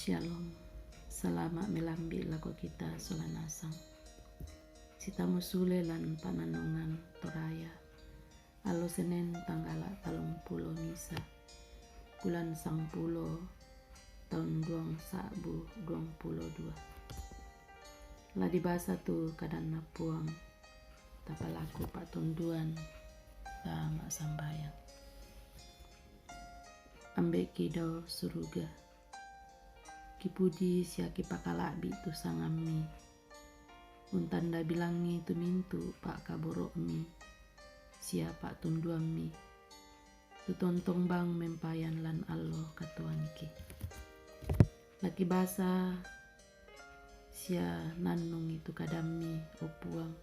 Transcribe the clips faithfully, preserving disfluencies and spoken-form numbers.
Shalom. Salama' melambi' lako kita sola nasang. Sitamu sule lan pa'nannungan Toraya. Allo Senen tanggala' tallumpulo misa', bulan sangpulo, taun duang sa'bu duangpulo dua. La dibasa tu kadanNa Puang, tapalaku pa'tunduan, tama'sambayang. Ambe'ki dao suruga, kipudi sia kipakala'bi' tu sangamMi. Untanda bilangngi tu mintu' pa'kaboro'Mi sia pa'tunduamMi, tu tontong bang mempayan lan allo katuoanki. La kibasa sia nannungi tu kadamMi, o Puang.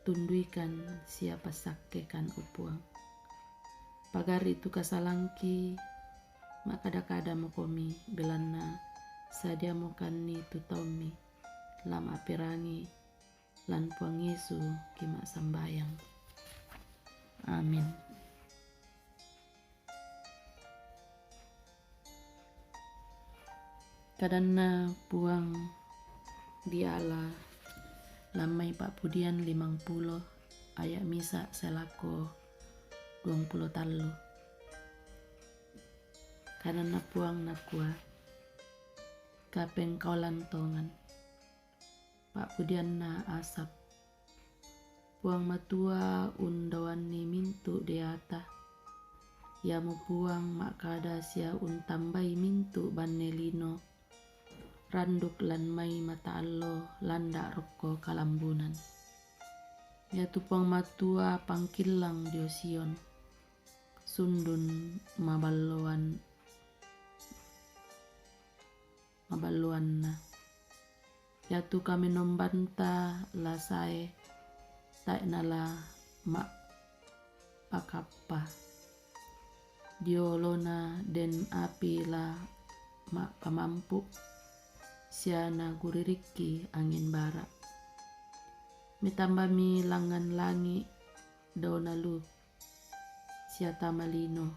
Tunduikan sia passakkekan, o Puang. Pagari' tu kasalangki, ma'kada-kada mokomi, belanna sadiamokanni tu taummi, la ma'perangi lan Puang Yesu kima'sambayang. Amin. Kadanna Puang diala lammai Pa'pudian limangpulo aya' misa' sae lako duangpulo tallu. Kadanna Puang nakua, kapengkaolan tongan. Pa'pudianna Asap. Puang Matua undaoanni mintu' deata. Iamo Puang ma'kada sia untambai mintu' banne lino, randuk lan mai mata allo landa' rokko kalambunan. Iatu Puang Matua pangkillang dio Sion, sundun maballoan, maballoanna. Iatu kamenombanta la sae, tae' nala ma'pakappa. Dio olona den api la ma'pamampu', sia naguririkki angin bara'. Metambami langngan langi' daona lu, sia tama lino,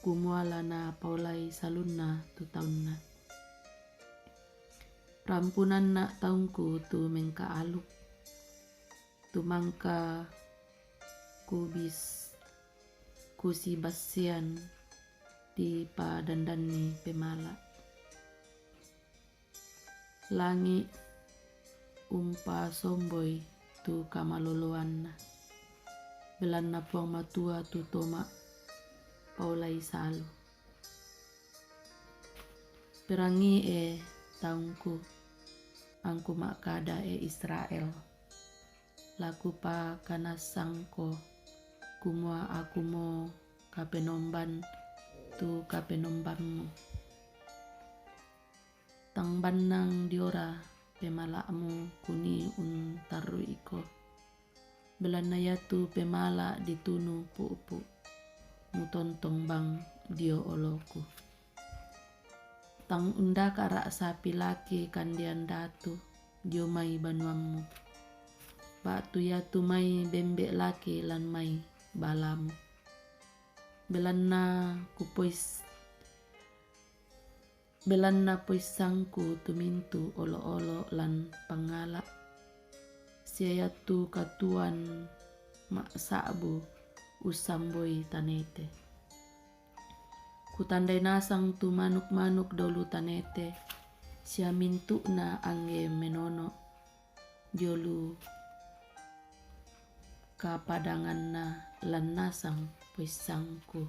kumua la napaolai salunna tu taunna. Rampunanna' taungku tu mengkaaluk, tu mangka kubis-, kusibassean dipadandanni pemala'. Langi' umpasomboi tu kamaloloanna, belanna Puang Matua tu toma paolai salu. Perangi, e taungku, angku ma'kada, e Israel, la kupakanassangko, kumua akumo kapenomban tu kapenombammu. Tang bannang diora pemala'mu kunii untarru'iko, belanna iatu pemala' ditunu pu'pu', mutontong bang dio oloku. Tang undakara' sapi laki kandean datu dio mai banuammu, ba'tu iatu mai bembe' laki lan mai balamu. Belanna kupois-, belanna poissangku tu mintu' olo'-olo' lan pangngala', sia iatu katuoan ma'sa'bu ussamboi tanete. Kutandai nasang tu manuk-manuk daulu tanete, sia mintu'na angge menono dio lu kapadanganna lan nasang poissangku.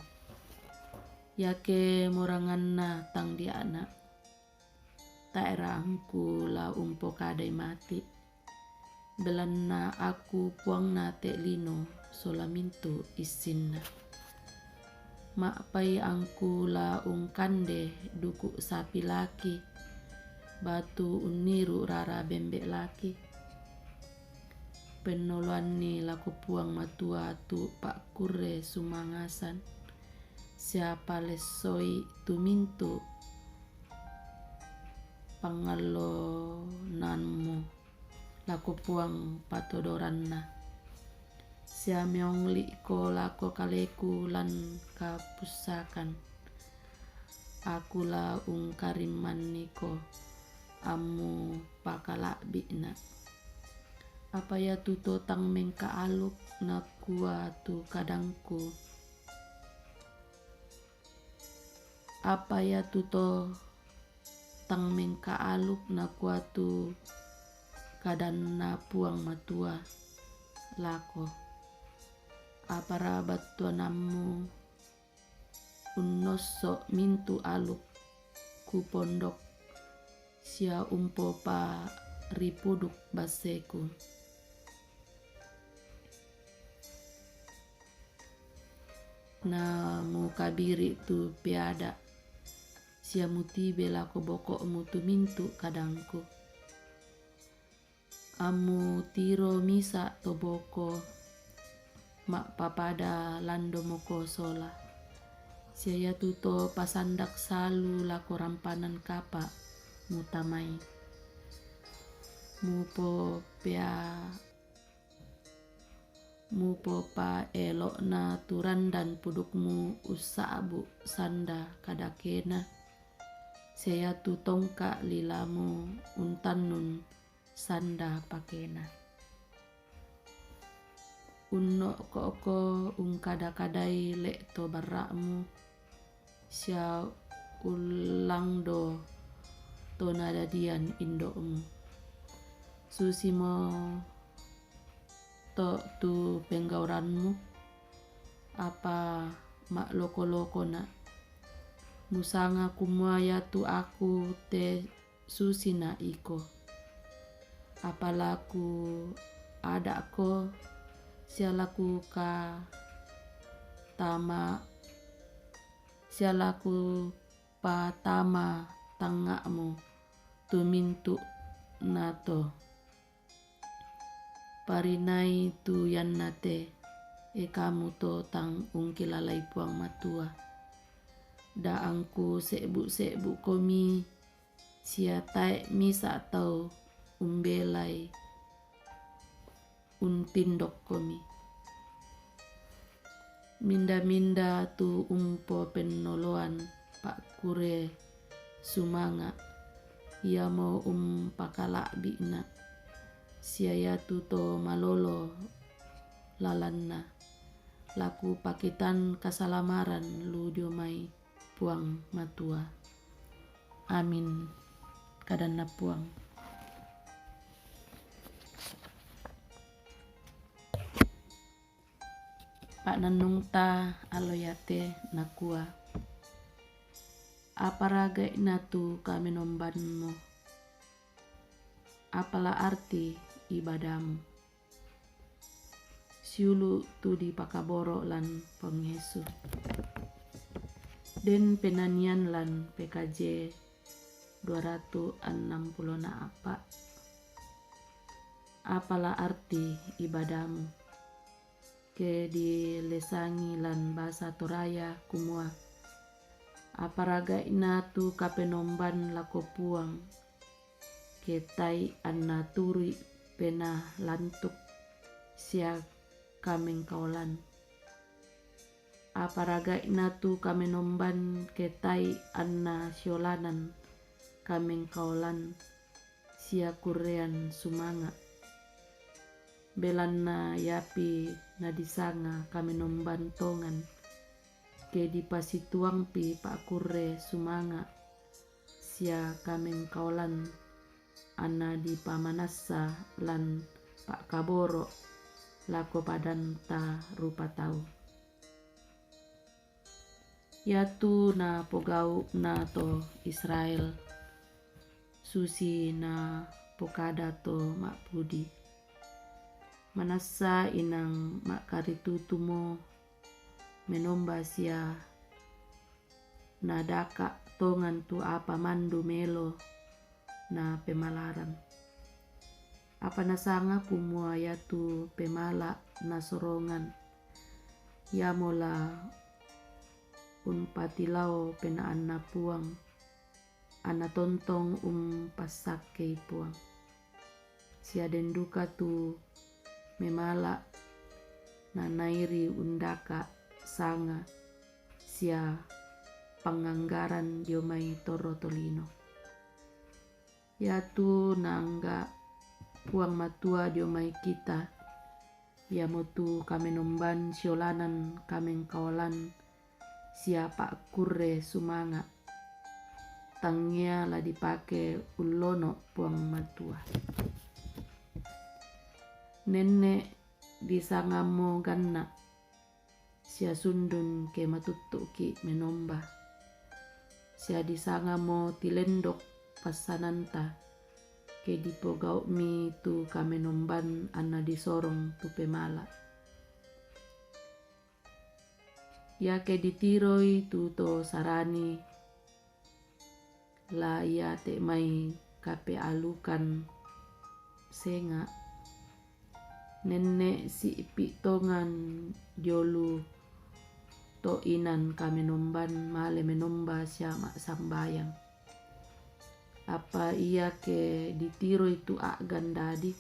Iake moranganna tang dia'na, tae'ra angku la umpokadai mati, belanna aku Puangna te' lino sola mintu' issinna. Ma'pai angku la ungkande duku' sapi laki, batu unniru' rara bembe' laki? Pennoloanni lako Puang Matua tu pa'kurre sumangasan, sia palessoi tu mintu' pangallonanmu lako Puang patodoranna, sia meongli'ko lako kaleku lan kapussakan. Aku la ungkarimmanniko, ammu pakala'bi'na. Apa iatu to tang mengka'aluk nakua tu kadangku? Apa iatu to tang mengka'aluk nakua tu kadanna Puang Matua lako? Apara battuanammu unnosso' mintu' aluk kupondok sia umpopa'ripuduk basseku. Na mukabiri' tu peada', sia mutibe lako boko'mu tu mintu' kadangku. Ammu tiro misa' to boko ma'papada landomoko sola, sia iatu to pasandak salu lako rampanan kapa' mutamai. Mupopea-, mupopaelo'na tu randan pudukmu ussa'bu' sanda kadakena, sia iatu tongka' lilamu untannun sanda pakena. Unno'ko'ko ungkada-kadai le'to barra'mu, sia ullangdo to nadadian indo'mu. Susimo to tu penggauranmu, apa ma'loko-lokona'. Musanga kumua iatu aku te susina' iko. Apa laku ada'ko, sia laku ka tama, sia laku patama tangnga'mu tu mintu' nato. Parinai tu iannate, e kamu to tang ungkilalai Puang Matua. Da'angku se'bu'-se'bu'komi, sia tae' misa' tau umbelai untindokkomi. Minda-minda tu umpopennoloan pa'kurre sumanga', iamo umpakala'bi'na', sia iatu to malolo lalanna, laku pakitan kasalamaran lu dio mai Puang Matua. Amin. Kadanna Puang. Pa'nannungta allo iate nakua, "Apa raga'na tu kamenombanmu? Apalah arti ibadahmu?" Siulu' tu dipakaboro' lan Puang Yesu. Den penanian lan P K J dua ratu annang pulo na a'pa'. Apalah arti ibadahmu? Ke dilesangi lan basa Toraya kumua, apa raga'na tu kapenomban lako Puang, ke tai' anna turu'i penaa lantuk sia kamengkaolan. Apa raga'na tu kamenomban ke tai' anna siolanan kamengkaolan sia kurrean sumanga'. Belanna iapi nadisanga kamenomban tongan, ke dipasituangpi pa'kurre sumanga' sia kamengkaolan, anna dipamanassa lan pa'kaboro' lako padanta rupa tau. Iatu napogau'na to Israel, susi napokada to ma'pudi. Manassa inang ma'karitutumo menomba sia nadaka' tongan tu apa mandu melo napemalaran. Apa nasanga kumua iatu pemala' nasorongan, iamo la umpatilao penaanna Puang, anna tontong umpassakkei Puang. Sia den duka tu memala' nanairi undaka' sanga sia panganggaran dio mai torro tolino. Iatu naangga Puang Matua dio mai kita, iamotu kamenomban siolanan kamengkaolan sia pa'kurre sumanga'. Tangia la dipake ullono' Puang Matua. Nenne' disangammo ganna' sia sundun ke matuttu'ki' menomba, sia disangammo tilendok passananta, ke dipogau'mi tu kamenomban anna disorong tu pemala'. Iake ditiroi tu to sarani, la ia te mai kapealukan senga'. Nenne' si'pi' tongan diolu to inan kamenomban male menomba sia ma'sambayang. Apa iake ditiroi tu a'gan dadi,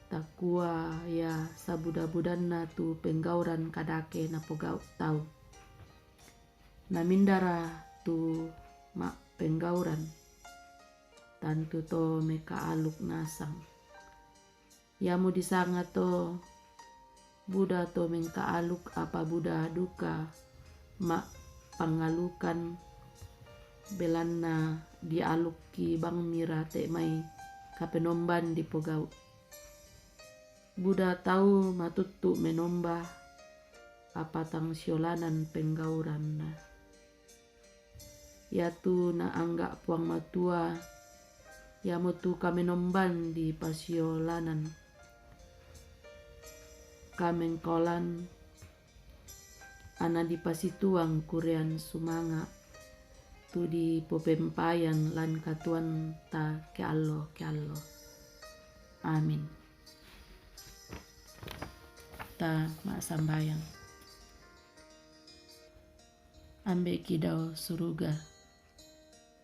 takua ia sabuda-budanna tu penggauran kadake napogau' tau. Namindara tu ma'penggauran, tantu to mekaaluk nasang. Iamo disanga to buda to mengkaaluk apa buda duka ma'pangalukan, belanna dialukki bangmira te mai kapenomban dipogau'. Buda tau matuttu menomba, apa tang siolanan penggauranna. Iatu naangga Puang Matua, iamotu kamenomban dipasiolanan kamengkaolan, anna dipasituang kurean sumanga', tu dipopempayan lan katuoanta keallo-keallo. Amin. Ta ma'sambayang. Ambe'ki dao suruga,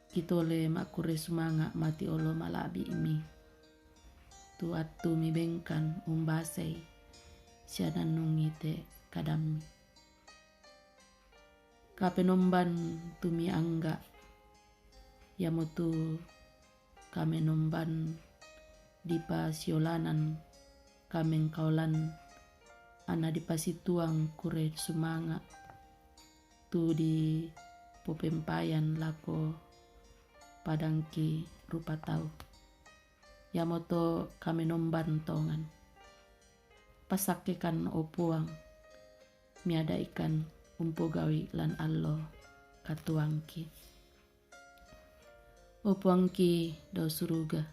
kitole ma'kurre sumanga' mati olo mala'bi'mi. Tu attu mibengkan umbasei sia nannungi te kadammi. Kapenomban tu miangga, iamotu kamenomban dipasiolanan kamengkaolan, anna dipasituang kurre sumanga', tu dipopempayan lako padangki rupa tau. Iamoto kamenomban tongan. Pasakkekan, o Puang, miada'ikan umpogau'i lan allo katuoangki. O Puangki dao suruga,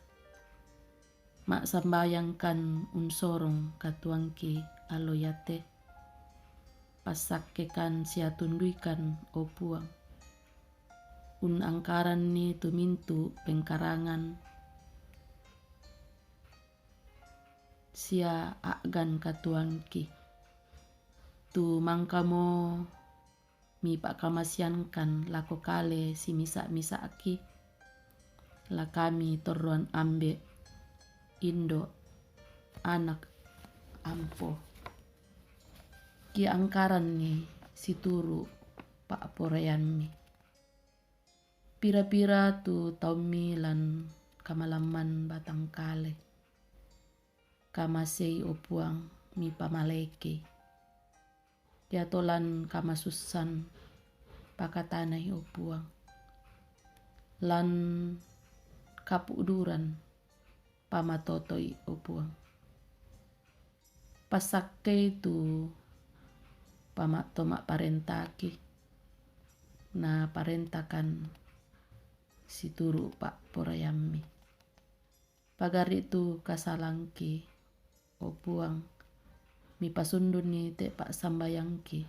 ma'sambayangkan unsorong katuoangki allo iate. Passakkekan sia tunduikan, o Puang. Unangkaranni tu mintu' pengkarangan sia a'gan katuoangki. Tu mangkamo mipa'kamasiangkan lako kale simisa'-misa'ki, la kami torroan ambe', indo', anak, ampo, kiangkaranni situru' pa'poraiammi. Pira-pira tu taummi lan kamalamman batang kale. Kamasei, o Puang, mipamalekei. Iato lan kamasussan pakatanai, o Puang. Lan kapu'duran pamatotoi, o Puang. Passakkei tu pama-, to ma'parentaki, naparentakan situru' pa'poraiammi. Pagari' tu kasalangki, o Puang, mipasundunni te pa'sambayangki,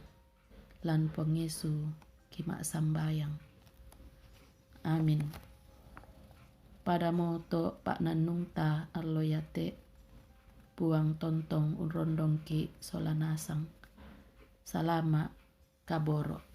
lan Puang Yesu kima'sambayang. Amin. Padamo to pa'nannungta allo iate, Puang tontong unrondongki' sola nasang. Salama' kaboro'.